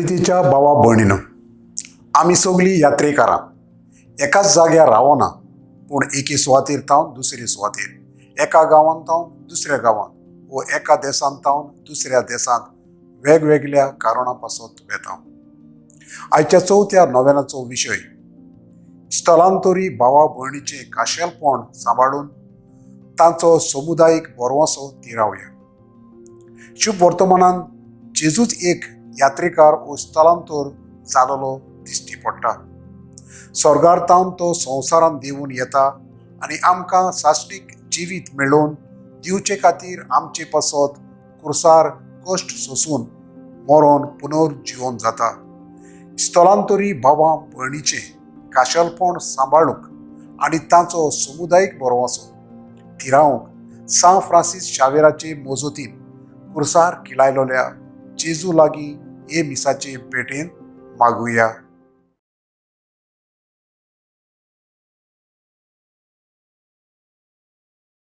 प्रितीच्या भावा भयणीनो, आमी सगळीं यात्रेकारां एकाच जाग्यार रावना, पूण एके सुवातेर तावन दुसरे सुवातेर, एका गांवांत तावन दुसऱ्या गांवांत वो एका देशांत तावन दुसऱ्या देशांत वेगवेगळ्या कारणां पासत वेता. आयच्या चवथ्या नोवेनाचो विशय स्थलांतरी भावा भयणीचें खाशेलपण सांबाळून तांचो समुदायीक भरवंसो तिरावया. शुभ वर्तमानान जेजूच एक यात्रेकार वो स्थलांतर जालेलो दिश्टी पडटा. स्वर्गार तावन तो संवसारांत देंवून येता आनी आमकां साश्टीक जिवीत मेळोवन दिवचे खातीर आमचे पासत कुर्सार कश्ट सोसून मरोन पुनर्जिवन जाता. स्थलांतरी भावा भयणीचें खाशेलपण सांबाळूंक आनी तांचो समुदायीक भरवंसो थिरावंक सांत फ्रांसीस शावेराचे मजतीन कुर्सार किलायलोल्या जेजू लागीं हे मिसाचे भेटेन मागुया.